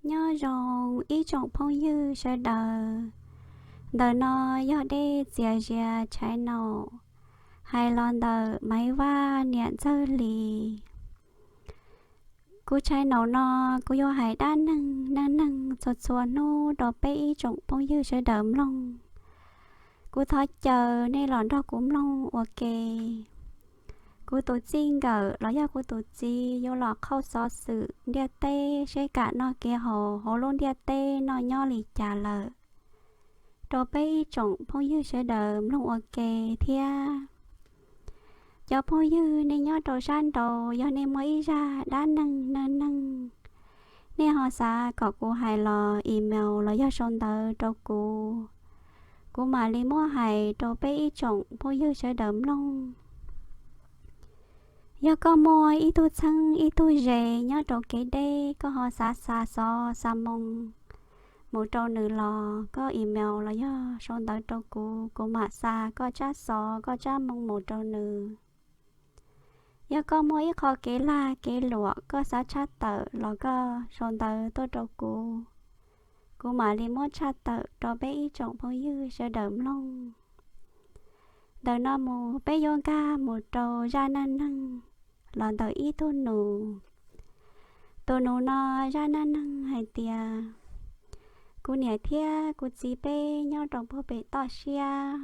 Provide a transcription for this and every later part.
Nyob zoo ib tsoom phooj ywg sawv daws, ntawm no yog Dej Txias Zias channel, hais los ntawm Maiv Vaj niam Ntxawg Lis. Kuv channel no kuv yuav hais dab neeg neej neeg txhua txhua hnub rau peb ib tsoom phooj ywg sawv daws mloog. Kuv thov caw nej los nrog kuv mloog ua ke. Kuv tus txij nkawm los yog kuv tus txiv yuav los qhauj xov xwm ntiaj teb seb kam noj kev haus hauv lub ntiaj teb noj nyob li cas lawm rau peb ib tsoom phooj ywg sawv daws mloog ua ke thiab. Cov phooj ywg nej nyob rau sab nraud, yog nej muaj ib zaj dab neeg neej neeg, nej ho xav kom kuv hais los email los yog sau ntawv rau kuv, kuv mam li muab hais rau peb ib tsoom phooj ywg sawv daws mloog. Yog koj muaj ib tug txheeb ib tug ze nyob rau kev deb, koj ho xav xa xov xa moo mus rau nws los koj email los yog sau ntawv rau kuv, kuv mam xa koj tsab xov koj tsab moo mus rau nws. Yog koj muaj ib qho kev lag kev luam koj xav tshaj tawm los koj sau ntawv tuaj rau kuv, kuv mam li muab tshaj tawm rau peb ib tsoom phooj ywg sawv daws mloog. Ntawm no mus peb yuav nkag mus rau zaj neej neeg los ntawm ib tug nus. Tus nus no zaj neej neeg hais tias, kuv niam thiab kuv txiv peb nyob rau puag pem toj siab.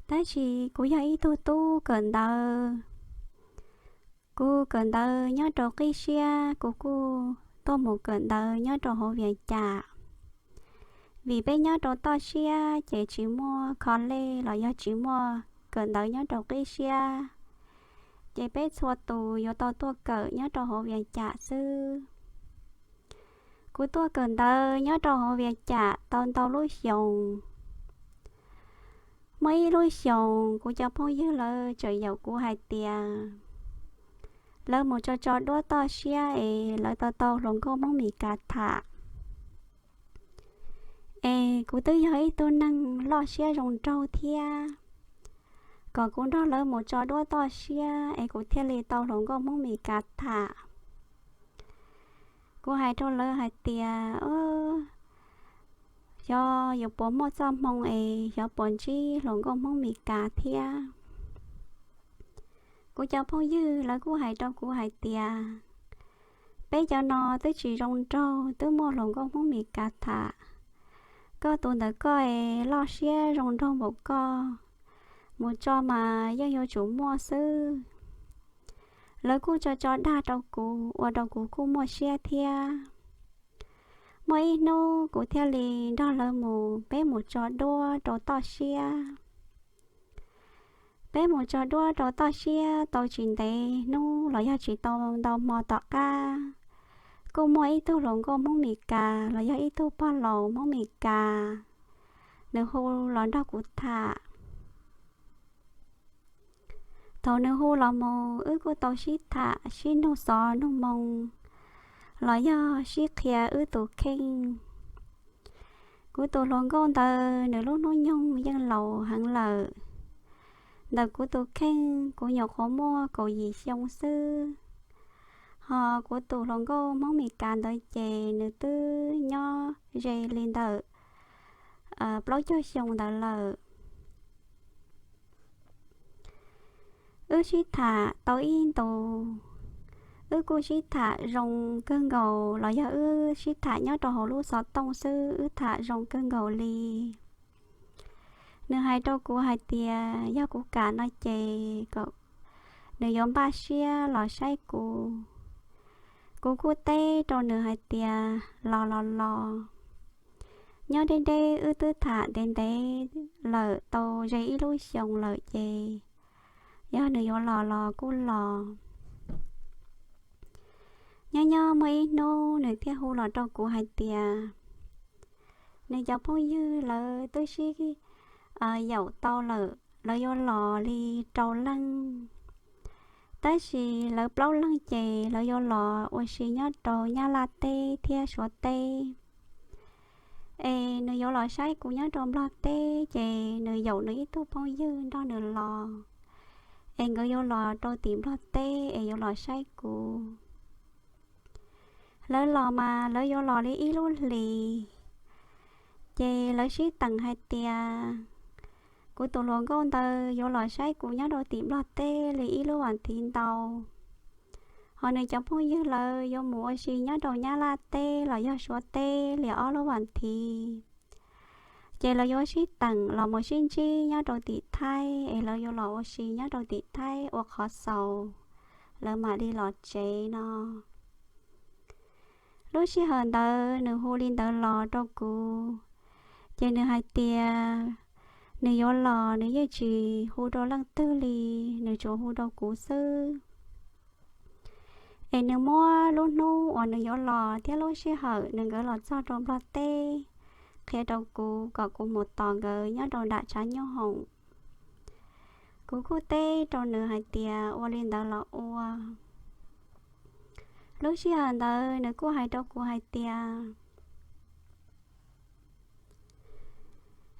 Tab sis kuv yog ib tug tub kawm ntawv. Kuv kawm ntawv nyob rau qib siab, kuv kuj tuaj mus kawm ntawv nyob rau hauv Vias Cas. Vim peb nyob rau toj siab ces tsis muaj college los yog tsis muaj kawm ntawv nyob rau qib siab, ces peb txhua tus yuav tau tuaj kawm nyob rau hauv Vias Cas xwb. Kuv tuaj kawm ntawv nyob rau hauv Vias Cas tau ntau lub xyoos. Muaj ib lub xyoos kuv cov phooj ywg lawv tseem yaum kuv hais tias lawv mus tso tso duab toj siab es lawv tau tau hluas nkauj Hmoob Mes Kas tham. Es kuv twb yog ib tug neeg loj siab zoo nraug thiab, kom kuv nrog lawv mus tso duab toj siab es kuv thiaj li tau hluas nkauj Hmoob Mes Kas tham. Kuv hais rau lawv hais tias, xyov yuav puas muaj txoj hmoo es xyov puas ntsib hluas nkauj Hmoob Mes Kas thiab. Kuv cov phooj ywg lawv kuj hais rau kuv hais tias, peb cov no twb tsis zoo nraug twb muaj hluas nkauj Hmoob Mes Kas tham. Koj tus ntawm koj es loj siab zoo nraug npaum koj, mus tso mas yeej yuav tsum muaj xwb. Lawv kuj tso tso dag rau kuv ua rau kuv kuj muaj siab thiab. Muaj ib hnub kuv thiaj li nrog lawv mus, peb mus tso duab rau toj siab. Peb mus tso duab rau toj siab tau tsis ntev hnub los yog tsis tau ntau hmo tom qab, kuj muaj ib tug hluas nkauj Hmoob Mes Kas los yog ib tug pog laus Hmoob Mes Kas, nws hu los nrog kuv tham. Thaum nws hu los mus wb kuj tau sib tham sib nug xov nug moo los yog sib qhia wb tus kheej. Kuv tus hluas nkauj ntawd nws lub hnub nyoog yeej laus heev lawm. Ntawm kuv tus kheej kuv nyuam qhuav muaj kaum yim xyoo xwb, ho kuv tus hluas nkauj Hmoob Mes Kas ntawd ces nws twb nyob ze li ntawm plaub caug xyoo ntawd lawm. Wb sib tham tau ib ntus, wb kuj sib tham zoo kawg nkaus los yog wb sib tham nyob rau hauv lub xov tooj xwb wb tham zoo kawg nkaus li. Nws hais rau kuv hais tias yog kuv kam no ces kom nws yuav npaj siab los saib kuv. Kuv kuj teb rau nws hais tias los los los. Nyob deb deb wb twb tham ntev ntev lawm tau ze ib lub xyoos lawm ces yog nws yuav los los kuj los. Nyob nyob muaj ib hnub nws thiaj hu los rau kuv hais tias nws cov phooj ywg lawv twb sib yaum tau lawm, lawv yuav los li rau leej. Tab sis lawv plaub leeg ces lawv yuav los ua si nyob rau Nyab Laj teb thiab Suav teb. Es nws yuav los saib kuv nyob rau Nplog teb ces nws yaum nws ib tug phooj ywg nrog nws los, es nkawd yuav los rau tim Nplog teb es yuav los saib kuv. Lawv los mas lawv yuav los li ib lub hlis, ces lawv sib teem hais tias kuv tus hluas nkauj ntawd yuav los saib kuv nyob rau tim Nplog teb li ib lub vas thiv ntau, ho nws cov phooj ywg lawv yuav mus ua si nyob rau Nyab Laj teb los yog Suav teb li ob lub vas thiv. Ces lawv yuav sib teem los mus sib ntsib nyob rau tim Thaib, es lawv yuav los ua si nyob rau tim Thaib ua qhov xaus, lawv mam li los tsev no. Lub sij hawm ntawd nws hu li ntawd los rau kuv, ces nws hais tias nws yuav los nws yeej tsis hu rau leej twg li, nws tsuas hu rau kuv xwb. Es nws muab lub hnub uas nws yuav los thiab lub sij hawm nws nkawd los txog rau Nplog teb qhia rau kuv kom kuv mus tos nkawd nyob rau nram tshav nyoob hoom. Kuv kuj teb rau nws hais tias ua li ntawd los ua. Lub sij hawm ntawd nws kuj hais rau kuv hais tias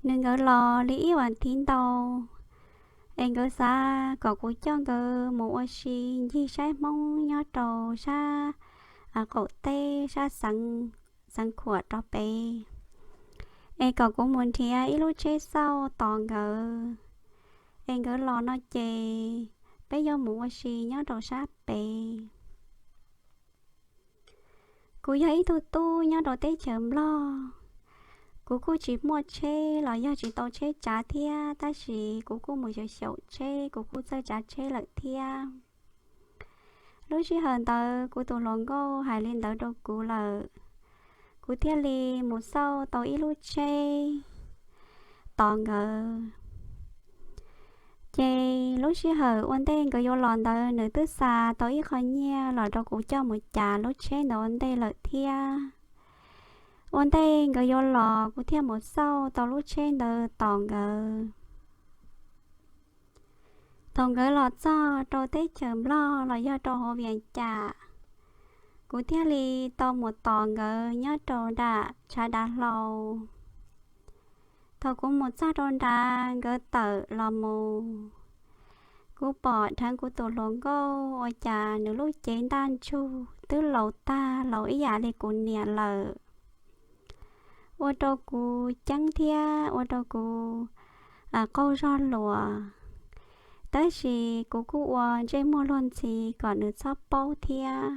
nws nkawd los li ib vas thiv ntau, es nkawd xav kom kuv coj nkawd mus ua si ncig saib Hmoob nyob rau sab qaum teb sab xeev, xeev Khuam rov pem, es kom kuv mus nrhiav ib lub tsheb xauj tos nkawd, es nkawd los no ces peb yuav mus ua si nyob rau sab pem. Kuv yog ib tug tub nyob rau teb chaws Nplog, kuv kuj tsis muaj tsheb los yog tsis tau tsheb tsav thiab, tab sis kuv kuj mus xyaum xyaum tsheb, kuv kuj txawj tsav tsheb lawm thiab. Lub sij hawm ntawd kuv tus hluas nkauj hais li ntawd rau kuv lawm, kuv thiaj li mus xauj tau ib lub tsheb tos nkawd. Ces lub sij hawm ua ntej nkawd yuav los ntawd nws twb xa tau ib qho nyiaj los rau kuv coj mus cav lub tsheb ntawd ua ntej lawm thiab. Ua ntej nkawd yuav los kuv thiaj mus xauj tau lub tsheb ntawd tos nkawd. Thaum nkawd los txog rau teb chaws Nplog los yog rau hauv Vias Cas, kuv thiaj li tau mus tos nkawd nyob rau nram tshav dav hlau. Thaum kuv mus txog rau nrad nkawd tawm los mus, kuv pom dheev kuv tus hluas nkauj ua cas nws lub cev ntaj ntsug twb laus tag laus ib yam li kuv niam lawm. Ua rau kuv ceeb thiab ua rau kuv qaug zog luas, tab sis kuv kuj ua ntsej muag luag ntxhi kom nws txhob paub thiab.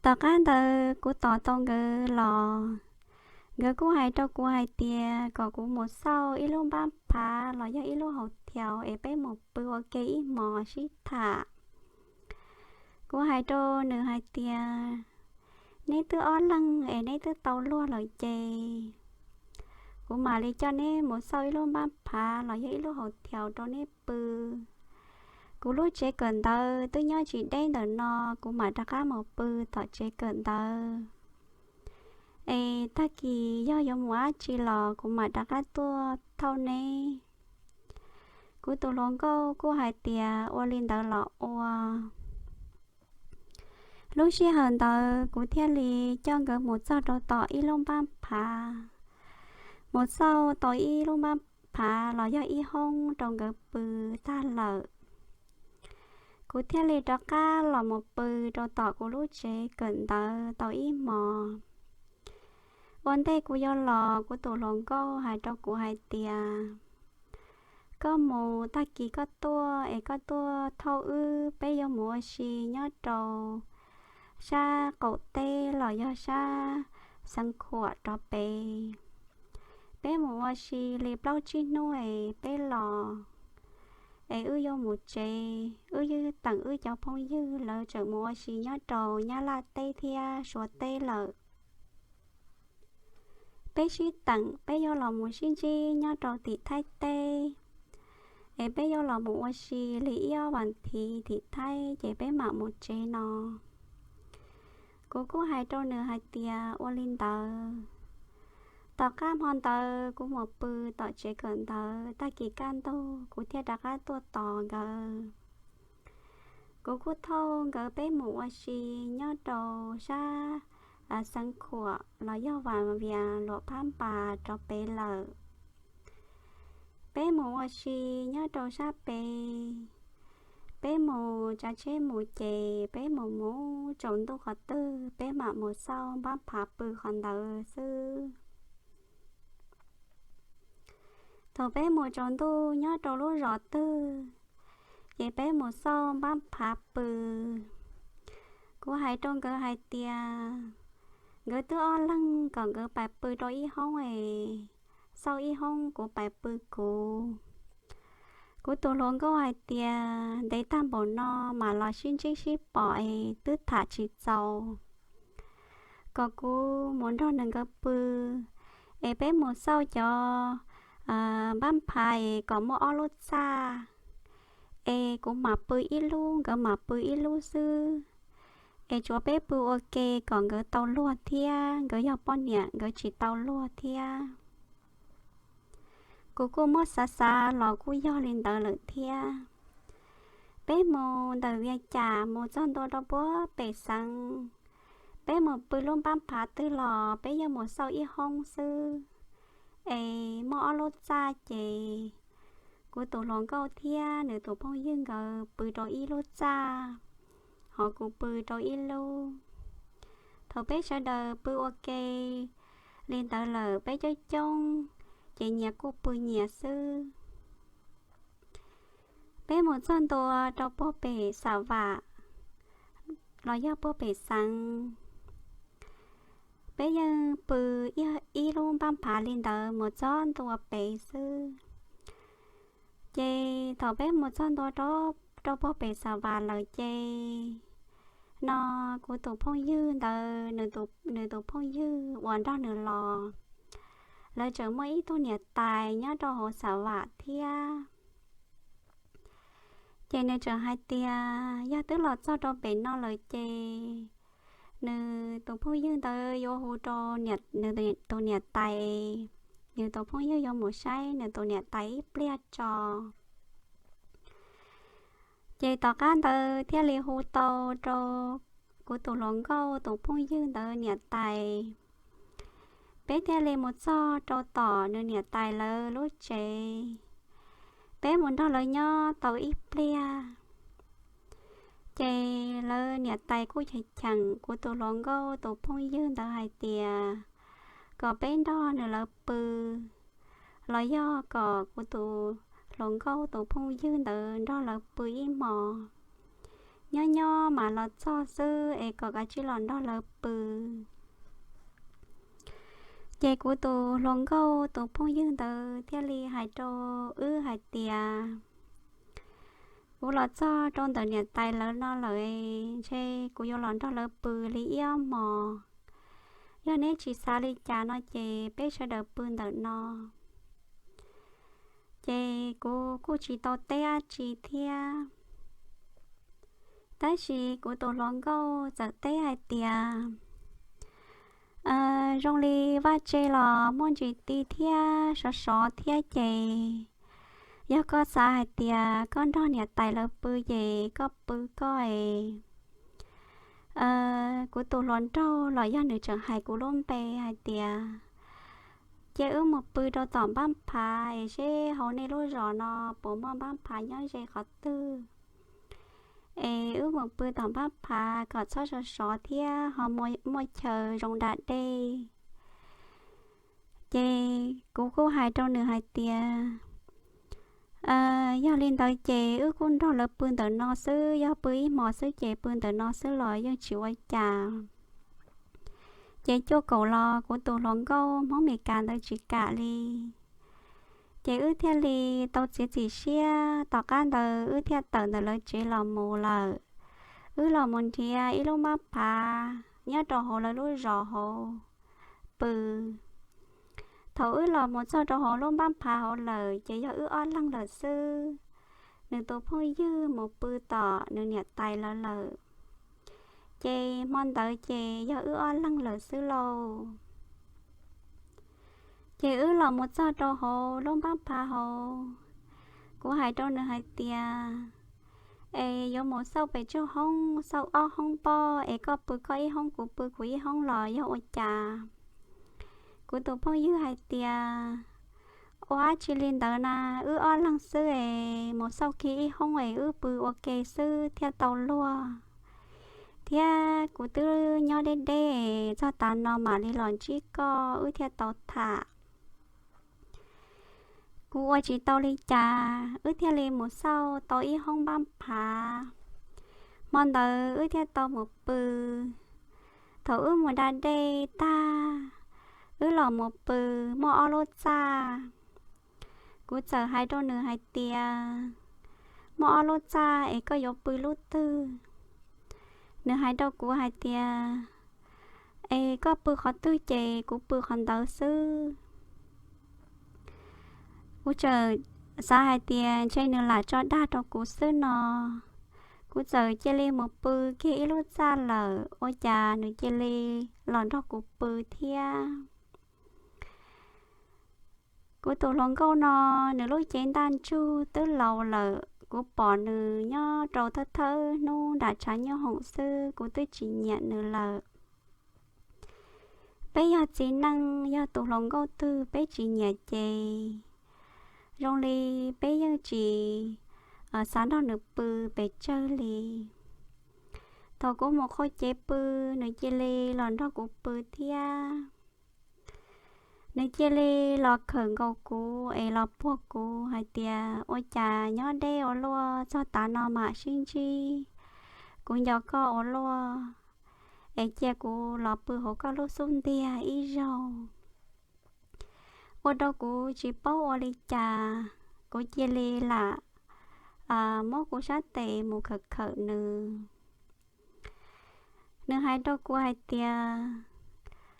Tom qab ntawd kuv tos tau nkawd los, nkawd kuj hais rau kuv hais tias kom kuv mus xauj ib lub npab phav los yog ib lub hauv thiaus es peb mus pw ua ke ib hmos sib tham. Kuv hais rau nws hais tias, neb twb ob leeg es neb twb tau luag lawm ces kuv mam li coj neb mus xauj ib lub npab phav los yog ib lub hauv thiaus rau neb pw. Kuv lub tsev kawm ntawv twb nyob tsis deb ntawm no, kuv mam rov qab mus pw tom tsev kawm ntawv. Es tag kis yog yuav mus dab tsi los kuv mam rov qab tuaj thauj neb. Kuv tus hluas nkauj kuj hais tias ua li ntawd los ua. Lub sij hawm ntawd kuv thiaj li coj nkawd mus txog rau tom ib lub npab phav, mus xauj tau ib lub npab phav los yog ib hoob rau nkawd pw tag lawm. Kuv thiaj li rov qab los mus pw rau tom kuv lub tsev kawm ntawv tau ib hmos. Ua ntej kuv yuav los kuv tus hluas nkauj hais rau kuv hais tias, koj mus tag kis koj tuaj es koj tuaj thauj wb, peb yuav mus ua si nyob rau sab qaum teb los yog sab xeev khuam rov pem. Peb mus ua si li plaub tsib hnub es peb los, es wb yuav mus tsev, wb yeej teem wb cov phooj ywg lawv tseem mus ua si nyob rau Nyab Laj teb thiab Suav teb lawm. Peb sib teem peb yuav los mus sib ntsib nyob rau tim Thaib teb, es peb yuav los mus ua si li ib ob vas thiv tim Thaib ces peb mam mus tsev no. Kuv kuj hais rau nws hais tias ua li ntawd. Tom qab hmo ntawd kuv mus pw tom tsev kawm ntawv, tag kis kaj ntug kuv thiaj rov qab tuaj tos nkawd. Kuv kuj thauj nkawd peb mus ua si nyob rau sab xeev khuam los yog vas vias luam phab npas rov pem lawm. Peb mus ua si nyob rau sab pem, peb mus tsav tsheb mus ces peb mus mus tsaus ntuj qhov twg peb mam mus xauj npab phav pw qhov ntawd xwb. Thaum peb mus tsaus ntuj nyob rau lub zos twg, ces peb mus xauj npab phav pw. Kuv hais rau nkawd hais tias, nkawd twb ob leeg kom nkawd pais pw rau ib hoob es, xauj ib hoob kuv pais pw kuv. Kuv tus hluas nkauj hais tias ntev tag npaum no mam los sib ntsib sib pom es twb tham tsis txaus, kom kuv mus nrog nws nkawd pw, es peb mus xauj cov npab phav es kom muaj ob lub txaj, es kuv mam pw ib lub nkawd mam pw ib lub xwb, es tsuav peb pw ua ke kom nkawd tau luag thiab, nkawd yog poj niam nkawd tsis tau luag thiab. Kuv kuj muab xav xav los kuj yog li ntawd lawm thiab. Peb mus ntawm Vias Cas mus txog ntua rau puag pem xeev, peb mus pw lub npab phav twg los peb yeej mus xauj ib hoob xwb, es muaj ob lub txaj ces kuv tus hluas nkauj thiab nws tus phooj ywg nkawd pw rau ib lub txaj, hos kuv pw rau ib lub. Thaum peb sawv daws pw ua ke li ntawd lawm peb coob coob, ces nyias kuj pw nyias xwb. Peb mus txog ntua rau puag pem Xam Vam los yog puag pem xeev, peb yeej pw ib lub npab phav li ntawd mus txog ntua pem xwb. Ces thaum peb mus txog ntua rau puag pem Xam Vam lawm ces no kuv tus phooj ywg ntawd, nws tus phooj ywg uas nrog nws los, lawv tseem muaj ib tug niam tais nyob rau hauv Xam Vam thiab. Ces nws tseem hais tias yog twb los txog rau pem no lawm ces nws tus phooj ywg ntawd yuav hu rau nws tus niam tais, nws tus phooj ywg yuav mus saib nws tus niam tais ib pliag tso. Ces tom qab ntawd thiaj li hu tau rau kuv tus hluas nkauj tus phooj ywg ntawd niam tais. Peb thiaj li mus txog rau tom nws niam tais lawv lub tsev. Peb mus nrog lawv nyob tau ib pliag, ces lawv niam tais kuj cheem cheem kuv tus hluas nkauj tus phooj ywg ntawd hais tias kom peb nrog nws lawv pw, los yog kom kuv tus hluas nkauj tus phooj ywg ntawd nrog lawv pw ib hmos, nyob nyob mam los txog xwb es kom kav tsij los nrog lawv pw. Ces kuv tus hluas nkauj tus phooj ywg ntawd thiaj li hais rau wb hais tias, kuv los txog rau ntawm niam tais lawv no lawm, ntshe kuv yuav los nrog lawv pw li ib ob hmos. Yog neb tsis xav li cas no ces peb sawv daws pw ntawm no. Ces kuv kuj tsis tau teb dab tsi thiab. Tab sis kuv tus hluas nkauj txawm teb hais tias, zoo li vaj tse los muaj ntsis ti thiab sov sov thiab ces, yog koj xav hais tias koj nrog niam tais lawv pw ces koj pw koj es. Kuv tus hluas nraug los yog nws tseem hais kuv lub npe hais tias, cia wb mus pw rau tom npab phav es seb hauv nej lub zos no puas muaj npab phav nyob ze qhov twg, es wb mus pw tom npab phav kom txhob sov sov thiab ho muaj chaw zoo da dej. Ces kuv kuj hais rau nws hais tias, yog li ntawd ces wb kuj nrog lawv pw ntawm no xwb, yog pw ib hmos xwb ces pw ntawm no xwb los yeej tsis ua cas. Ces cuaj kaum los kuv tus hluas nkauj Hmoob Mes Kas ntawd tsis kam li. Ces wb thiaj li tau txiav txim siab, tom qab ntawd wb thiaj tawm ntawm lawv tsev los mus lawm. Wb los mus nrhiav ib lub npab phav nyob rau hauv lawv lub zos hauv pw. Thaum wb los mus txog rau hauv lub npab phav hauv lawm ces yog wb ob leeg lawm xwb. Nws tus phooj ywg mus pw tom nws niam tais lawv lawm. Ces hmo ntawd ces yog wb ob leeg lawm xwb lauj. Ces wb los mus txog rau hauv lub npab phav hauv, kuv hais rau nws hais tias, es yuav mus xauj pes tsawg hoob, xauj ob hoob pob es koj pw koj ib hoob kuv pw kuv ib hoob los yog ua cas? Kuv tus phooj ywg hais tias, ua dab tsi li ntawd na, wb ob leeg xwb es mus xauj kiag ib hoob es wb pw ua ke xwb thiaj tau luag. Thiab kuv twb nyob deb deb, txog tav no mam li los ntsib koj wb thiaj tau tham. Kuv ua tsis tau li cas, wb thiaj li mus xauj tau ib hoob npab phav. Hmo ntawd wb thiaj tau mus pw. Thaum wb mus da dej tag, wb los mus pw, muaj ob lub txaj. Kuv txawm hais rau nws hais tias, muaj ob lub txaj es koj yuav pw lub twg? Nws hais rau kuv hais tias, es koj pw qhov twg ces kuv pw qhov ntawd xwb. Kuv txawm xav hais tias ntshe nws lam tso dag rau kuv xwb no. Kuv txawm cia li mus pw kiag ib lub txaj lawm, ua cas nws cia li los nrog kuv pw thiab. Kuv tus hluas nkauj no, nws lub cev ntaj ntsug twb laus lawm, kuv pom nws nyob rau thawj thawj hnub nram tshav nyooj hoom xwb, kuv twb tsis nyiam nws lawm. Peb yog txiv neej, yog tus hluas nkauj twg peb tsis nyiam ces zoo li peb yeej tsis xav nrog nws pw pes tsawg li. Thaum kuv mus qhua cev pw, nws cia li los nrog kuv pw thiab. Nws cia li los khawm nkaus kuv es los puag kuv hais tias, ua cas nyob deb ua luaj, txog tav no mam sib ntsib, kuv nco koj ua luaj, es cia kuv los pw hauv koj lub xub ntiag ib zaug. Ua rau kuv tsis paub ua li cas, kuv cia li lam muab kuv sab tes mus khawm khawm nws. Nws hais rau kuv hais tias,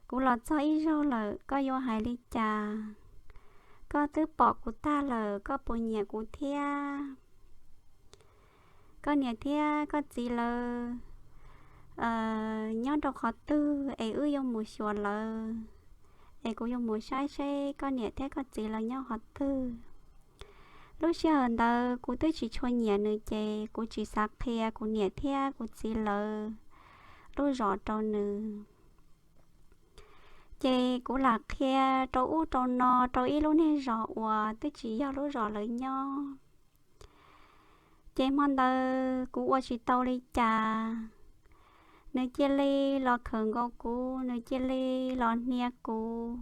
kuv los txog ib zaug lawm, koj yuav hais li cas? Koj twb pom kuv tag lawm, koj puas nyiam kuv thiab? Koj niam thiab koj txiv lawv nyob rau qhov twg es wb yuav mus xyuas lawv, es kuv yuav mus saib seb koj niam thiab koj txiv lawv nyob qhov twg. Lub sij hawm ntawd kuv twb tsis tshua nyiam nws ces kuv tsis xav qhia kuv niam thiab kuv txiv lawv lub zos rau nws. Ces kuv lam qhia rau ub rau no rau ib lub niag zos uas twb tsis yog lub zos lawv nyob. Ces hmo ntawd kuv ua tsis tau li cas, nws cia li los khawm nkaus kuv, nws cia li los hnia kuv,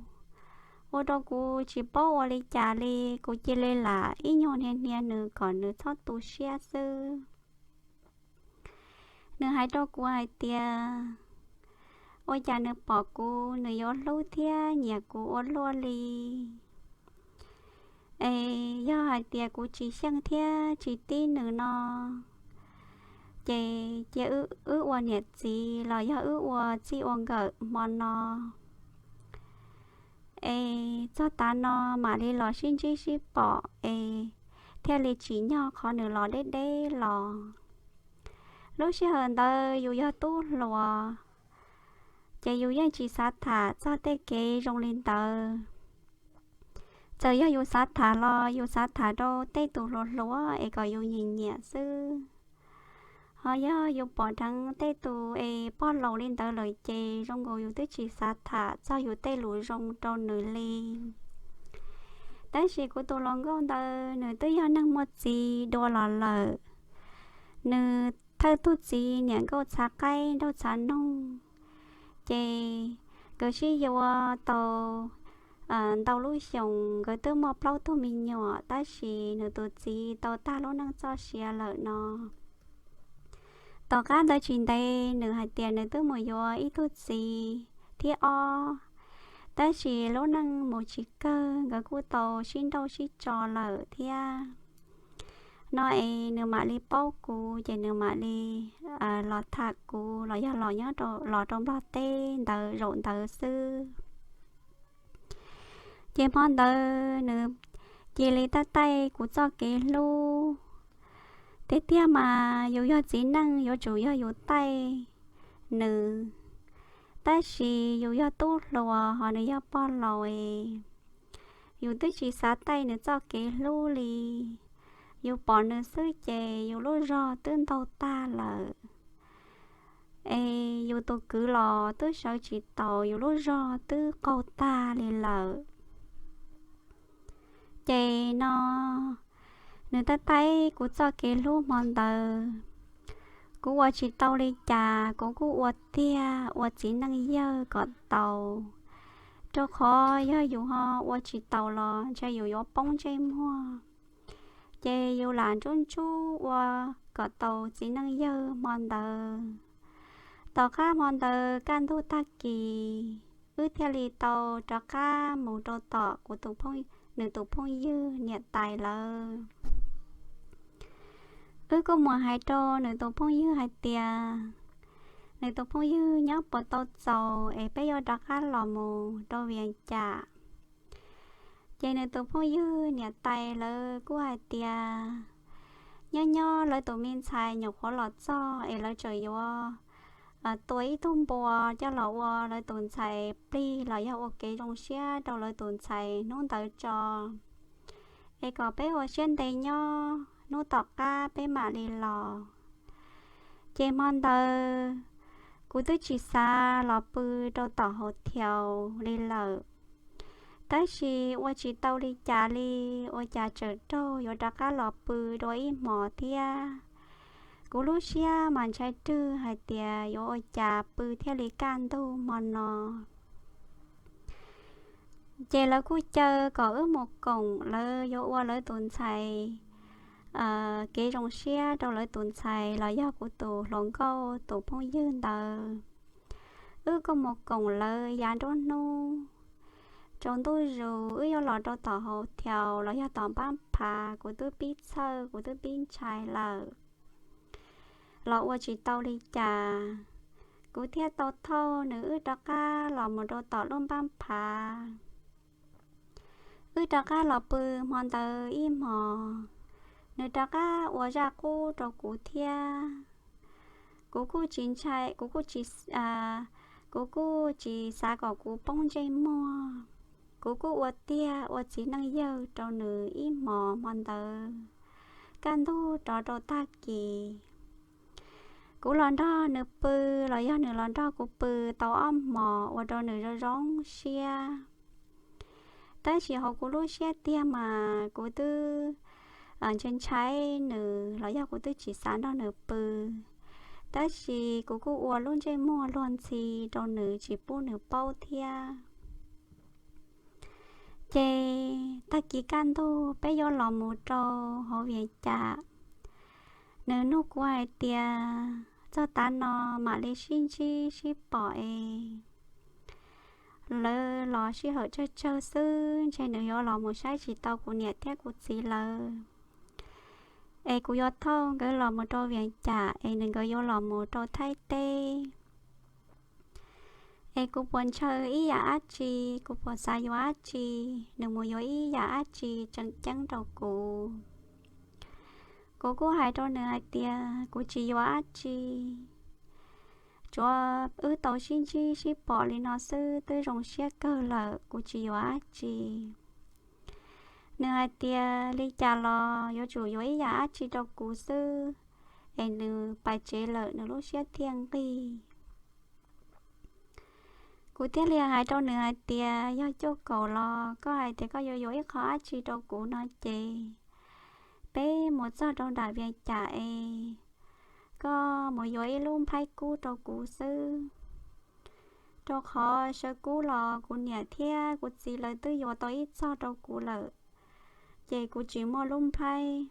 ua rau kuv tsis paub ua li cas li, kuv cia li lam ib nyuag hnia hnia nws kom nws txhob tu siab xwb. Nws hais rau kuv hais tias, ua cas nws pom kuv nws yuav hlub thiab nyiam kuv ua luaj li. Es yog hais tias kuv tsis xyeej thiab tsis tib nws no, ces cia wb ua niam txiv los yog wb ua txij ua nkawm hmo no. Es txog tav no mam li los sib ntsib sib pom es thiaj li tsim nyog qhov nws los deb deb los. Lub sij hawm ntawd yus yog tub hluas, ces yus yeej tsis xav tham txog tej kev zoo li ntawd. Txawm yog yus xav tham los yus xav tham rau tej tus hluas hluas es kom yus nyiam nyiam xwb. Ho yog yus pom dheev tej tus es pog laus li ntawd lawm ces zoo nkaus yus twb tsis xav tham txog yus tej lus zoo rau nws li. Tab sis kuv tus hluas nkauj ntawd nws twb yog neeg muaj txiv dua los lawm. Nws thawj tug txiv niam nkauj txhav qaib nraug txhav noog, ces nkawd sib yuav tau ntau lub xyoos, nkawd twb muaj plaub tug me nyuam, tab sis nws tus txiv tau tag lub neej txoj sia lawm no. Tom qab ntawd tsis ntev nws hais tias nws twb mus yuav ib tug txiv thiab ob, tab sis lub neej mus tsis kawg, nkawd kuj tau sib nrauj sib tso lawm thiab. No es nws mam li paub kuv ces nws mam li los tham kuv los yog los nyob rau, los rau Nplog teb ntawd zaum ntawd xwb. Ces hmo ntawd nws cia li taij taij kuv txoj kev hlub. Tiag tiag mas yus yog txiv neej yuav tsum yog yus taij nws, tab sis yus yog tub hluas ho nws yog pog laus es yus twb tsis xav taij nws txoj kev hlub li. Yus pom nws xwb ces yus lub zog twb ntaug tag lawm, es yus tus kwv los twb sawv tsis taus, yus lub zog twb qaug tag li lawm. Ces no nws taij taij kuv txoj kev hlub hmo ntawd, kuv ua tsis tau li cas, kuv kuj ua tiag ua txiv neej yawg kom tau, rau qhov yog yus ho ua tsis taus los ntshe yus yuav poob ntsej muag. Ces yus lam ntsub ntsub ua kom tau txiv neej yawg hmo ntawd. Tom qab hmo ntawd kaj ntug tag kis, wb thiaj li tau rov qab mus rau tom kuv tus phooj, nws tus phooj ywg niam tais lawv. Wb kuj mus hais rau nws tus phooj ywg hais tias nws tus phooj ywg nyob puas tau txaus es peb yuav rov qab los mus rau Vias Cas. Ces nws tus phooj ywg niam tais lawv kuj hais tias nyob nyob lawv tus me ntxhais nyuam qhuav los txog es lawv tseem yuav tua ib tug npua coj los ua lawv tus ntxhais plig los yog ua kev zoo siab rau lawv tus ntxhais hnub ntawd tso, es kom peb ua siab ntev nyob, hnub tom qab peb mam li los. Ces hmo ntawd kuv twb tsis xav los pw rau tom hauv thiaus li lawm, tab sis ua tsis tau li cas li, ua cas tseem raug yuav rov qab los pw dua ib hmos thiab. Kuv lub siab mas ntshai rwg hais tias yuav ua cas pw thiaj li kaj ntug hmo no. Ces lawv kuj caw kom wb mus koom lawv yuav ua lawv tus ntxhais kev zoo siab rau lawv tus ntxhais los yog kuv tus hluas nkauj tus phooj ywg ntawd. Wb kuj mus koom lawv yav nruab hnub. Tsaus ntuj zus wb yuav los rau tom hauv thiaus los yog tom npab phav, kuv twb pib txhawj, kuv twb pib ntshai lawm. Los ua tsis tau li cas, kuv thiaj tau thauj nws wb rov qab los mus rau tom lub npab phav. Wb rov qab los pw hmo ntawd ib hmos, nws rov qab ua zaj qub rau kuv thiab. Kuv kuj tsis ntshai, kuv kuj tsis, kuv kuj tsis xav kom kuv poob ntsej muag. Kuv kuj ua tiag ua txiv neej yawg rau nws ib hmos hmo ntawd, kaj ntug rov rau tag kis. Kuv los nrog nws pw los yog nws los nrog kuv pw tau ob hmos ua rau nws zoo zoo siab. Tab sis hauv kuv lub siab tiag mas kuv twb ntshai ntshai nws los yog kuv twb tsis xav nrog nws pw. Tab sis kuv kuj ua lub ntsej muag luag ntxhi rau nws tsis pub nws paub thiab. Ces tag kis kaj ntug peb yuav los mus rau hauv Vias Cas. Nws nug kuv hais tias txog tav no mam li sib ntsib sib pom es lawv los sij hawm tsawg tsawg xwb, ntshe nws yuav los mus saib tsis tau kuv niam thiab kuv txiv lawv. Es kuv yuav thauj nkawd los mus rau Vias Cas es nws nkawd yuav los mus rau Thaib teb. Es kuv puas ntshaw ib yam dab tsi, kuv puas xav yuav dab tsi, nws mus yuav ib yam dab tsi tseem ceeb rau kuv. Kuv kuj hais rau nws hais tias kuv tsis yuav dab tsi, tsuav wb tau sib ntsib sib pom li no xwb twb zoo siab kawg lawm, kuv tsis yuav dab tsi. Nws hais tias li cas los yuav tsum yuav ib yam dab tsi rau kuv xwb, es nws pais tsev lawm nws lub siab thiaj nqig. Kuv thiaj li hais rau nws hais tias yog cuaj kaum los koj hais tias koj yuav yuav ib qho dab tsi rau kuv no ces peb mus txog rau nram Vias Cas es koj mus yuav ib lub nplhaib kub rau kuv xwb, rau qhov sawv kub los kuv niam thiab kuv txiv lawv twb yuav tau ib txog rau kuv lawm, ces kuv tsis muaj lub nplhaib.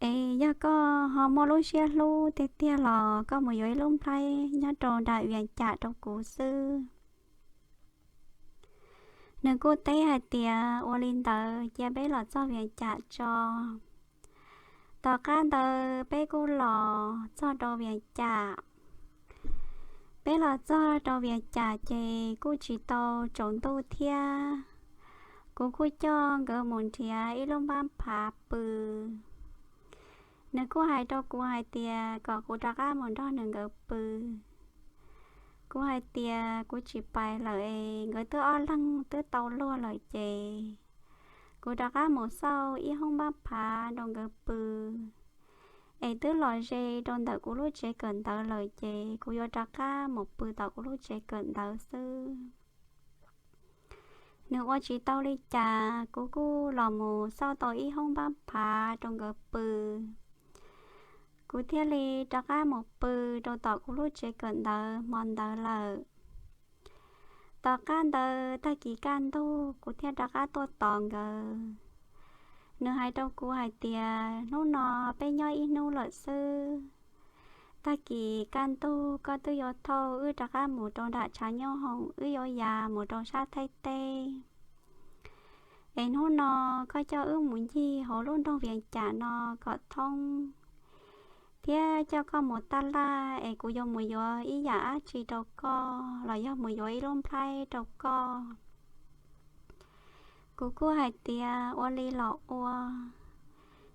Es yog koj ho muaj lub siab hlub tiag tiag los koj mus yuav ib lub nplhaib nyob rau nram Vias Cas rau kuv xwb. Nws kuj teb hais tias ua li ntawd cia peb los txog Vias Cas tso. Tom qab ntawd peb kuj los txog rau Vias Cas. Peb los txog rau Vias Cas ces kuj tsis tau tsaus ntuj thiab, kuv kuj coj nkawd mus nrhiav ib lub npab phav pw. Nws kuj hais rau kuv hais tias kom kuv rov qab mus nrog nws nkawd pw. Kuv hais tias kuv tsis pais lawm es nkawd twb ob leeg twb tau luag lawm ces kuv rov qab mus xauj ib hoob npab phav rau nkawd pw, es twb los ze rau ntawm kuv lub tsev kawm ntawv lawm ces kuv yuav rov qab mus pw tom kuv lub tsev kawm ntawv xwb. Nws ua tsis tau li cas, kuv kuj los mus xauj tau ib hoob npab phav rau nkawd pw. Kuv thiaj li rov qab mus pw rau tom kuv lub tsev kawm ntawv hmo ntawd lawm. Tom qab ntawd tag kis kaj ntug kuv thiaj rov qab tuaj tos nkawd. Nws hais rau kuv hais tias, hnub no peb nyob ib hnub lawm xwb. Tag kis kaj ntug koj twb yuav thauj wb rov qab mus rau nram tshav nyob hoom, wb yuav ya mus rau sab Thaib teb. Es hnub no koj coj wb mus ncig hauv lub nroog Vias Cas no kom thoob, thiab coj koj mus taj laj es kuv yuav mus yuav ib yam dab tsi rau koj los yog mus yuav ib lub nplhaib rau koj. Kuv kuj hais tias ua li los ua.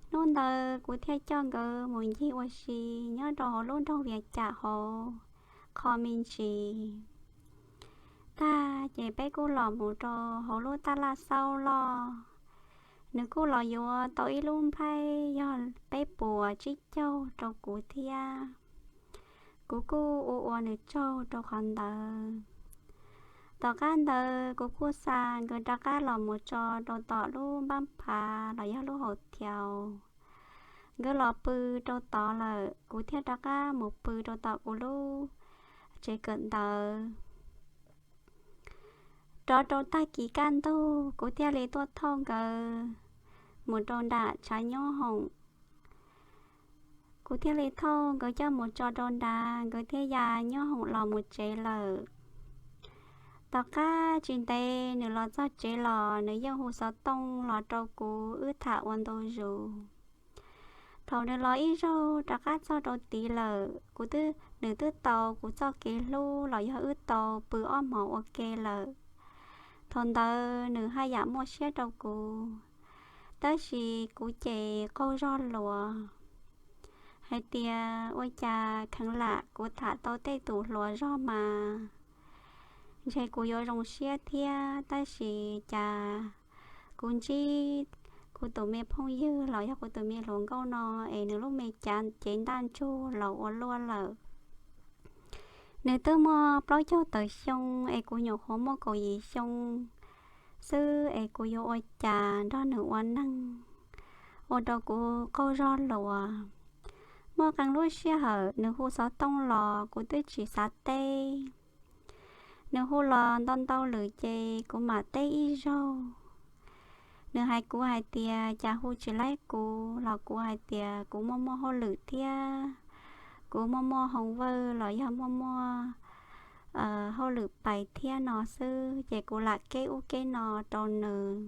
Hnub ntawd kuv thiaj coj nkawd mus ncig ua si nyob rau hauv lub nroog Vias Cas hauv qho me ntsis. Tag ces peb kuj los mus rau hauv lub taj laj xaub loj. Nws kuj los yuav tau ib lub nplhaib yog peb puas tsib caug rau kuv thiab. Kuv kuj ua ua nws tsaug rau qhov ntawd. Tom qab ntawd kuv kuj xa nkawd rov qab los mus tso rau tom lub npab phav los yog lub hau thiaus. Nkawd los pw rau tod lawm, kuv thiaj rov qab mus pw rau tom kuv lub tsev kawm ntawv. Rov rau tag kis kaj ntug kuv thiaj li tuaj thauj nkawd mus rau nram tshav nyob hoom. Kuv thiaj li thauj nkawd coj mus tso rau nrad, nkawd thiaj ya nyob hoom los mus tsev lawm. Tom qab tsis ntev nws los txog tsev los nws yeej hu xov tooj los rau kuv wb tham ua ntu zus. Thaum nws los ib zaug rov qab txog rau tid lawm, kuv twb, nws twb tau kuv txoj kev hlub los yog wb tau pw ob hmos ua ke lawm. Thaum ntawd nws haj yam muaj siab rau kuv, tab sis kuv ces qaug zog luas hais tias ua cas kheev lam kuv tham tau tej tus hluas zog mas ntshe kuv yuav zoo siab thiab, tab sis cas kuv ntsib kuv tus me phooj ywg los yog kuv tus me hluas nkauj no es nws lub me cav cev ntaj ntsug los ua luaj lawm. Nws twb muaj plaub caug tawm xyoo es kuv nyuam qhuav muaj kaum yim xyoo xwb es kuv yuav ua cas nrog nws ua neeg, ua rau kuv qaug zog luas. Muaj qee lub sij hawm nws hu xov tooj los kuv twb tsis xav teb. Nws hu los ntau ntau lwm ces kuv mam teb ib zaug. Nws hais kuv hais tias cas hu tsis laib kuv los kuv hais tias kuv muaj muaj hauj lwm thiab, kuv muaj muaj hoo vawj los yog muaj muaj hauj lwm pais thiab no xwb ces kuv lam keb ub keb no rau nws.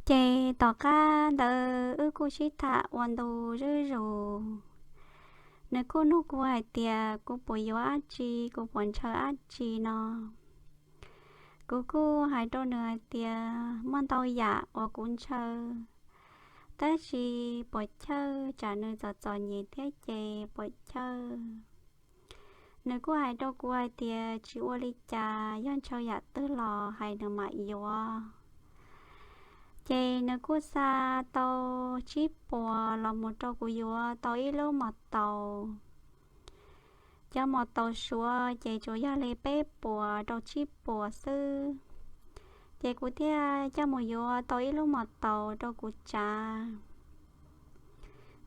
Ces tom qab ntawd wb kuj sib tham ua ntu zuj zus. Nws kuj nug kuv hais tias kuv puas yuav dab tsi, kuv puas ntshaw dab tsi no. Kuv kuj hais rau nws hais tias muaj ntau yam uas kuv ntshaw, tab sis puas chawj tsam nws txom txom nyem thiab ces puas chawj. Nws kuj hais rau kuv hais tias tsis ua li cas, yog ntshaw yam twg los hais nws mam yuav. Ces nws kuj xa tau tsib puas los mus rau kuv yuav tau ib lub mos taus. Cov mos taus Suav ces tsuas yog li peb puas rau tsib puas xwb. Ces kuv thiaj coj mus yuav tau ib lub mos taus rau kuv tsav.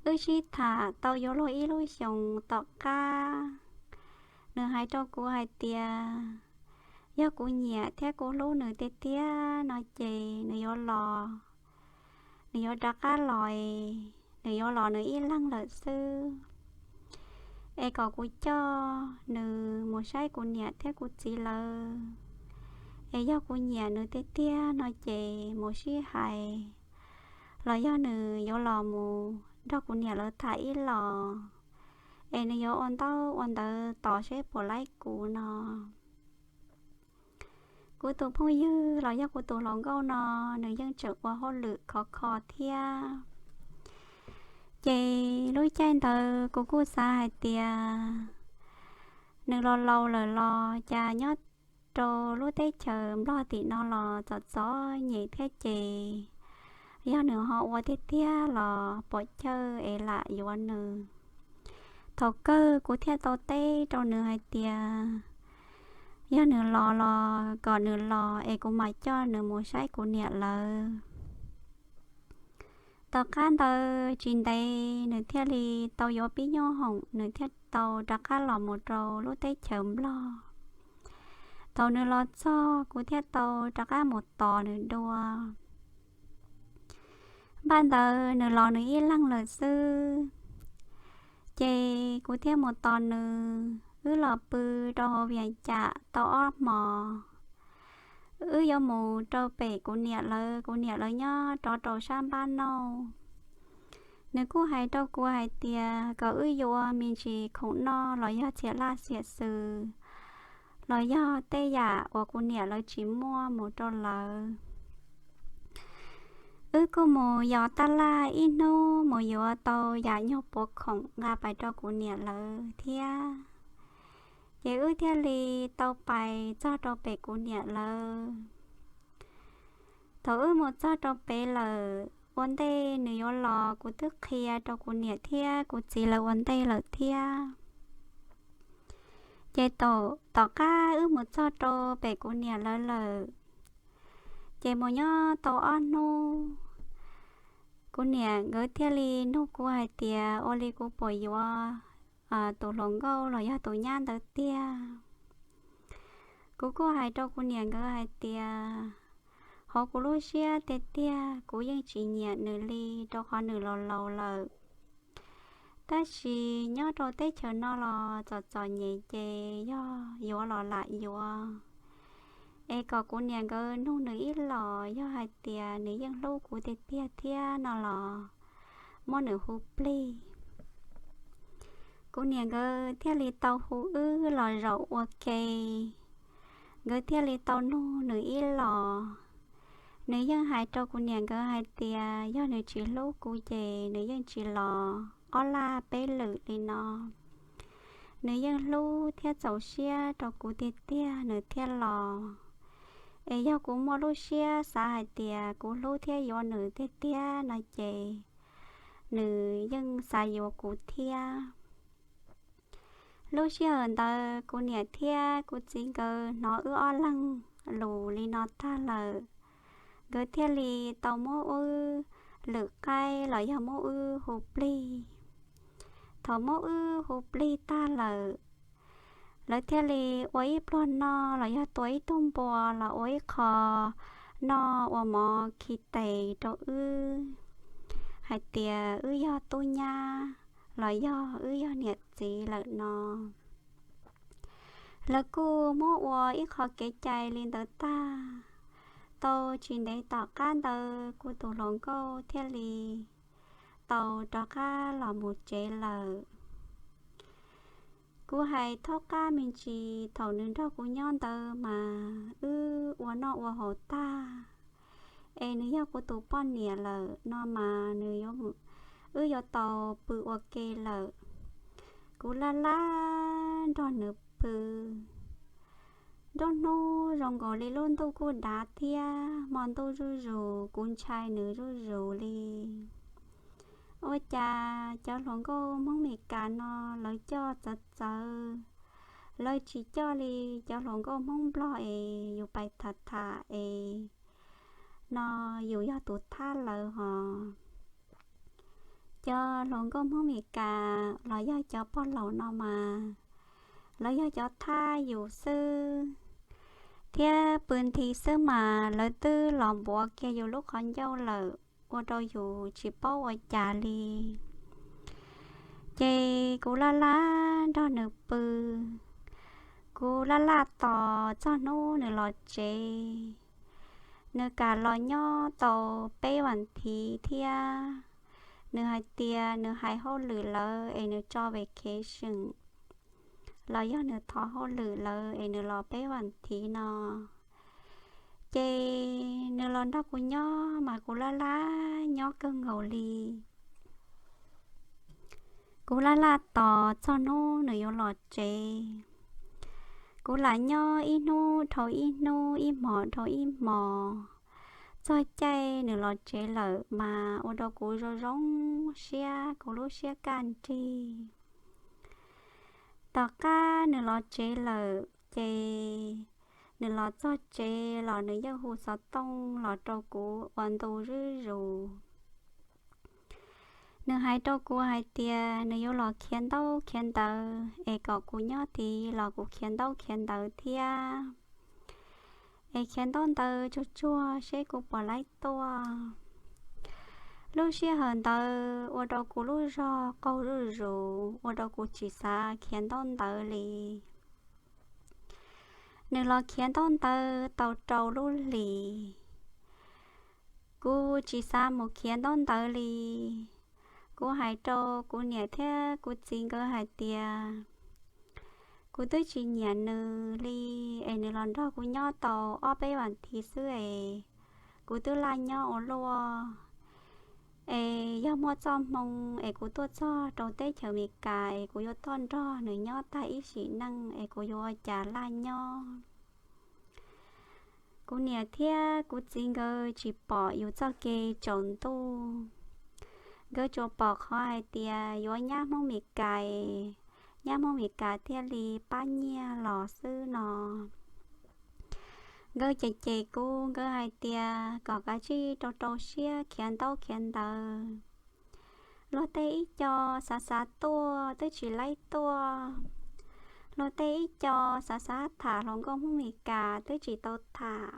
Wb sib tham tau yuav luag ib lub xyoos tom qab, nws hais rau kuv hais tias yog kuv nyiam thiab kuv hlub nws tiag tiag no ces nws yuav los, nws yuav rov qab los, nws yuav los nws ib leeg lawm xwb. Es kom kuv coj nws mus saib kuv niam thiab kuv txiv lawv. Es yog kuv nyiam nws tiag tiag no ces mus sib hais, los yog nws yuav los mus nrog kuv niam lawv tham ib los, es nws yuav ua ntaub ua ntawv tos seb puas laib kuv no. Kuv tus phooj ywg los yog kuv tus hluas nkauj no, nws yeej tseem ua hauj lwm khov kho thiab. Ces lub caij ntawd kuv kuj xav hais tias nws los laus lawm los cas nyob rau lub teb chaws Nplog tim no los txom txom nyem thiab ces yog nws ho ua tiag tiag los puas chawj es lam yuav nws. Thaum kawg kuv thiaj tau teb rau nws hais tias yog nws los los kom nws los es kuv mam coj nws mus saib kuv niam lawv. Tom qab ntawd tsis ntev nws thiaj li tau yuav pib nyoob hoom, nws thiaj tau rov qab los mus rau lub teb chaws Nplog. Thaum nws los txog kuv thiaj tau rov qab mus tos nws dua. Npaj ntawd nws los nws ib leeg lawm xwb, ces kuv thiaj mus tos nws. Wb los pw rau hauv Vias Cas tau ob hmos, wb yuav mus rau pem kuv niam lawv, kuv niam lawv nyob rov rau sab npab nauj. Nws kuj hais rau kuv hais tias kom wb yuav me ntsis khoom noj los yog txiam laj xiam xws, los yog tej yam uas kuv niam lawv tsis muaj mus rau lawv. Wb kuj mus yos taj laj ib hnub mus yuav tau yam nyuag puav khoom nqa pais rau kuv niam lawv thiab. Ces wb thiaj li tau pais txog rau pem kuv niam lawv. Thaum wb mus txog rau pem lawm, ua ntej nws yuav los kuv twb qhia rau kuv niam thiab kuv txiv lawv ua ntej lawm thiab. Ces tom qab wb mus txog rau pem kuv niam lawv lawm, ces mus nyob tau ob hnub, kuv niam nkawd thiaj li nug kuv hais tias ua li kuv puas yuav tus hluas nkauj los yog tus nyab ntawd tiag. Kuv kuj hais rau kuv niam nkawd hais tias, hauv kuv lub siab tiag tiag kuv yeej tsis nyiam nws li, rau qhov nws los laus lawm. Tab sis nyob rau teb chaws no los txom txom nyem ces yog yuav los lam yuav. Es kom kuv niam nkawd nug nws ib los, yog hais tias nws yeej hlub kuv tiag tiag thiab no los muab nws hu plig. Kuv niam nkawd thiaj li tau hu wb los zaum ua ke. Nkawd thiaj li tau nug nws ib los. Nws yeej hais rau kuv niam nkawd hais tias yog nws tsis hlub kuv ces nws yeej tsis los ob laj peb lwm li no. Nws yeej hlub thiab txaus siab rau kuv tiag tiag nws thiaj los. Es yog kuv muaj lub siab xav hais tias kuv hlub thiab yuav nws tiag tiag no ces nws yeej xav yuav kuv thiab. Lub sij hawm ntawd kuv niam thiab kuv txiv nkawd hnov wb ob leeg lus li no tag lawm, nkawd thiaj li tau muab wb lwm qaib los yog muab wb hu plig. Thaum muab wb hu plig tag lawm, lawv thiaj li ua ib pluag noj los yog tua ib tug npua los ua ib qho noj ua mov khi tes rau wb hais tias wb yog tub nyab los yog wb yog niam txiv lawm no. Lawv kuj muab ua ib qho kev cai li ntawd tag. Tau tsis ntev tom qab ntawd kuv tus hluas nkauj thiaj li tau rov qab los mus tsev lawm. Kuv hais thaub qab me ntsis, thaum nws nrog kuv nyob ntawd mas wb ua noj ua haus tag, es nws yog kuv tus poj niam lawm no mas nws, wb yuav tau pw ua ke lawm. Kuv laj laj nrog nws pw. Nruab hnub zoo nkaus li lub ntuj kuj dav thiab hmo ntuj zuj zus, kuv ntshai nws zuj zus li. Ua cas cov hluas nkauj Hmoob Meskas no lawv coj txawv txawv, lawv tsis coj li cov hluas nkauj Hmoob Nplog es yus pais tham tham es no yus yog tus thab lawv hos. Cov hluas nkauj Hmoob Meskas los yog cov pog laus no mas lawv yog cov thab yus xwb, thiab pw nthi xwb mas lawv twb los npuav kiag yus lub qhov ncauj lawm, ua rau yus tsis paub ua cas li. Ces kuv laj laj nrog nws pw, kuv laj laj tos txog hnub nws los tsev. Nws kam los nyob tau peb vas thiv thiab. Nws hais tias nws hais hauj lwm lawv es nws tso vacation, los yog nws thov hauj lwm lawv es nws los peb vas thiv no. Ces nws los nrog kuv nyob mas kuv laj laj nyob kawg nkaus li. Kuv laj laj tos txog hnub nws yuav los tsev. Kuv lam nyob ib hnub dhau ib hnub, ib hmos dhau ib hmos. Txog caij nws los tsev lawm mas ua rau kuv zoo zoo siab, kuv lub siab kaj nrig. Tom qab nws los tsev lawm, Ces nws los txog tsev los nws yeej hu xov tooj los rau kuv ua ntu zuj zus. Nws hais rau kuv hais tias nws yuav los khiav ntaub khiav ntawv es kom kuv nyob tid los kuv khiav ntaub khiav ntawv thiab, es khiav ntaub ntawv tsuag tsuag seb kuv puas laib tuaj. Lub sij hawm ntawd ua rau kuv lub zog qaug zuj zus, ua rau kuv tsis xav khiav ntaub ntawv li. Nws los khiav ntaub ntawv tau rau lub hlis, kuv tsis xav mus khiav ntaub ntawv li. Kuv hais rau kuv niam thiab kuv txiv nkawd hais tias kuv twb tsis nyiam nws li, es nws los nrog kuv nyob tau ob peb vas thiv xwb es kuv twb laj nyob ua luaj. Es yog muaj txoj hmoo es kuv tuaj txog rau teb chaws Amelikas es kuv yuav tuaj nrog nws nyob tag ib sim neej es kuv yuav ua cas laj nyob. Kuv niam thiab kuv txiv nkawd tsis pom yus txoj kev tsaus ntuj, nkawd tsuas pom qhov hais tias yuav nyab Hmoob Mes Kas, nyab Hmoob Mes Kas thiaj li pab nyiaj los xwb no. Nkawd cem cem kuv, nkawd hais tias kom kav tsij rau rau siab khiav ntaub khiav ntawv. Luag tej ib co xav xav tuaj twb tsis laib tuaj, luag tej ib co xav xav tham hluas nkauj Hmoob Mes Kas twb tsis tau tham,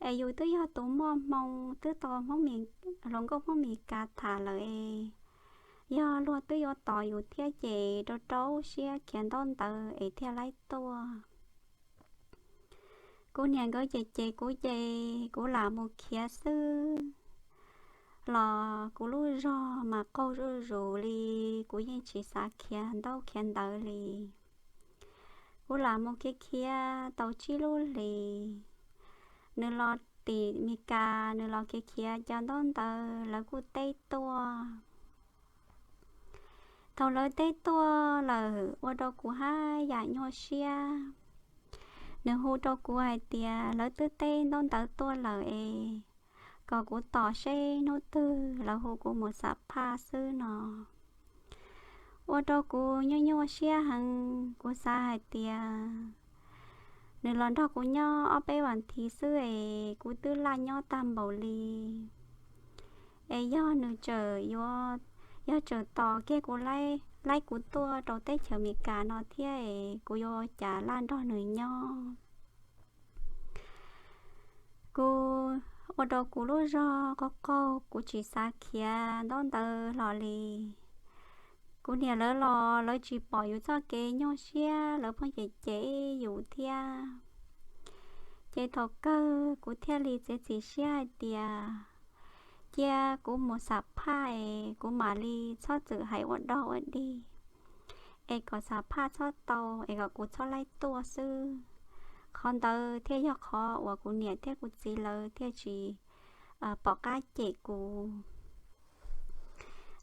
es yus twb yog tus muaj hmoo twb tau hluas nkauj Hmoob Mes Kas tham lawm es, yog luag twb yuav tos yus thiab ces rau rau siab khiav ntaub ntawv es thiaj laib tuaj. Kuv niam nkawd cem cem kuv ces kuv lam mus khiav xwb los kuv lub zog mas qaug zuj zus li, kuv yeej tsis xav khiav ntaub khiav ntawv li. Kuv lam mus khiav khiav tau tsib lub hlis, nws los tim Mes Kas, nws los khiav khiav cov ntaub ntawv lawv kuj teb tuaj. Thaum lawv teb tuaj lawm ua rau kuv haj yam nyuaj siab. Nws hu rau kuv hais tias lawv twb teb ntaub ntawv tuaj lawm es kom kuv tos seb hnub twg lawv hu kuv mus xam phaj xwb no. Ua rau kuv nyuaj nyuaj siab heev, kuv xav hais tias nws los nrog kuv nyob ob peb vas thiv xwb es kuv twb laj nyob tag npaum li. Es yog nws tseem yuav, yog tseem tos kiag kuv, laib kuv tuaj rau teb chaws Amelikas no thiab es kuv yuav ua cas laj nrog nws nyob. Kuv ua rau kuv lub zog qaug qaug, kuv tsis xav khiav ntaub ntawv hlo li. Kuv niam lawv los lawv tsis pom yus txoj kev nyuaj siab, lawv pheej cem cem yus thiab. Ces thaum kawg kuv thiaj li txiav txim siab hais tias cia kuv mus xam phaj es kuv mam li txhob txwm hais ua dog ua dig, es kom xam phaj txhob tau, es kom kuv txhob laib tuaj xwb. Qhov ntawd thiaj yog qhov uas kuv niam thiab kuv txiv lawv thiaj tsis pom qab cem kuv.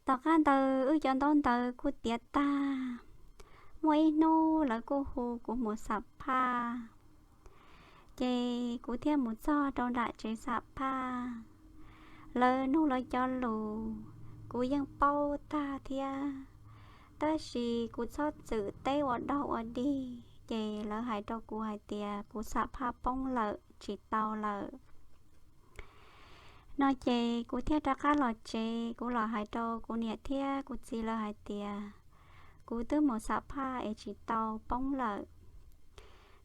Tom qab ntawd wb cov ntaub ntawv kuj tiav tag, muaj ib hnub lawv kuj hu kuv mus xam phaj. Ces kuv thiaj mus txog rau nram tsev xam phaj. Lawv nug lawv cov lus, kuv yeej paub tag thiab, tab sis kuv txhob txwm teb ua dog ua dig, ces lawv hais rau kuv hais tias kuv xam phaj poob lawm, tsis tau lawm. No ces kuv thiaj rov qab los tsev, kuv los hais rau kuv niam thiab kuv txiv lawv hais tias kuv twb mus xam phaj es tsis tau, poob lawm.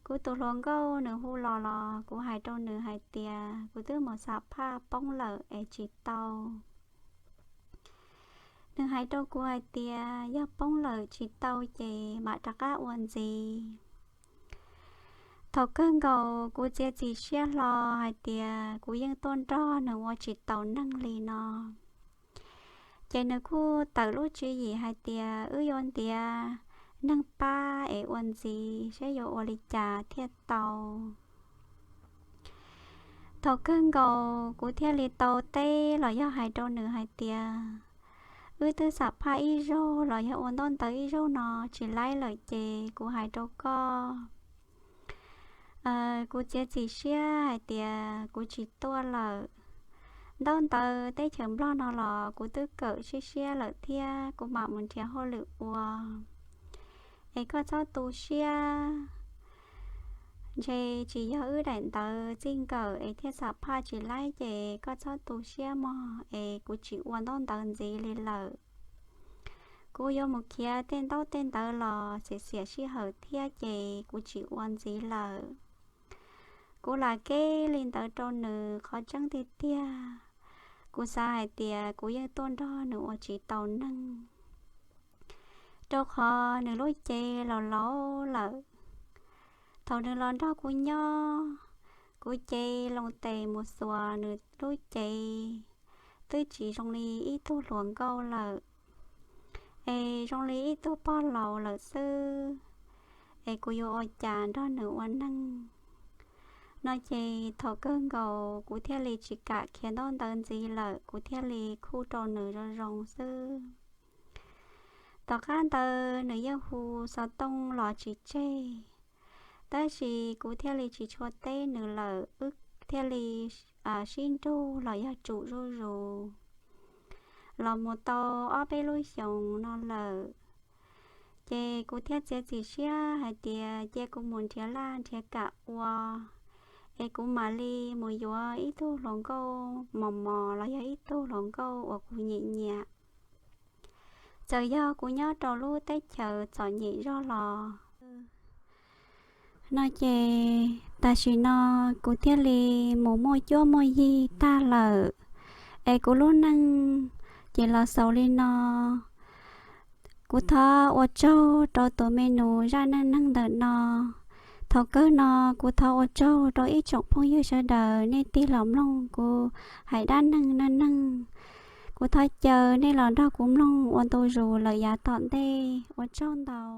Kuv tus hluas nkauj nws hu los los kuv hais rau nws hais tias kuv twb mus xam phaj poob lawm es tsis tau. Nws hais rau kuv hais tias yog poob lawm tsis tau ces mam rov qab ua ntxiv. Thaum kawg nkaus kuv txiav txim siab hlo hais tias kuv yeej tuaj nrog nws ua tsis taus neeg li no. Ces nws kuj tawm lub tswv yim hais tias wb yuav ntiav neeg pab es ua ntxiv saib yuav ua li cas thiaj tau. Thaum kawg nkaus kuv thiaj li tau teb los yog hais rau nws hais tias wb twb xam phaj ib zaug los yog ua ntaub ntawv ib zaug no tsis laib lawm ces kuv hais rau koj, kuv txiav txim siab hais tias kuv tsis tuaj lawm. Ntaub ntawv teb chaws Nplog no los kuv twb kawm siab siab lawm thiab, kuv mam mus nrhiav hauj lwm ua. Es koj txhob tu siab, Ntshe tsis yog wb daim ntawv txij nkawm es thiaj xam phaj tsis laib ces koj txhob tu siab mog, es kuv tsis ua ntaub ntawv ntxiv li lawm. Kuv yuav mus khiav tej ntaub tej ntawv los xiam xiam sij hawm thiab ces kuv tsis ua ntxiv lawm. Kuv lam keb li ntawd rau nws, qhov tseeb tiag tiag, kuv xav hais tias kuv yeej tuaj nrog nws ua tsis tau neeg, rau qhov nws lub cev laus laus lawm. Thaum nws los nrog kuv nyob, kuv cev loo tes mus xuas nws lub cev, twb tsis zoo li ib tug hluas nkauj lawm, es zoo li ib tug pog laus lawm xwb, es kuv yuav ua cas nrog nws ua neeg no. Ces thaum kawg nkaus kuv thiaj li tsis kam khiav ntaub ntawv ntxiv lawm, kuv thiaj li khuj rau nws zoo zoo xwb. Tom qab ntawd nws yeej hu xov tooj los tsis tseg, tab sis kuv thiaj li tsis tshua teb nws lawm, wb thiaj li sib nrug los yog tsum zuj zus los mus tau ob peb lub xyoos no lawm. Ces kuv thiaj txiav txim siab hais tias cia kuv mus nrhiav laj nrhiav kam ua, es kuv mam li mus yuav ib tug hluas nkauj mos mos los yog ib tug hluas nkauj uas kuv nyiam nyiam, txawm yog kuv nyob rau lub teb chaws txom nyem zog los no. Ces tam sim no kuv thiaj li mus muaj cuab muaj yig tag lawm, es kuv lub neej ces los xaus li no. Kuv thov ua tsaug rau tus me nus zaj neej neeg ntawm no. Thaum kawg no kuv thov ua tsaug rau ib tsoom phooj ywg sawv daws nej tig los mloog kuv hais dab neeg neej neeg. Kuv thov caw nej los nrog kuv mloog ua ntu zus lawm yav tom ntej. Ua tsaug ntau.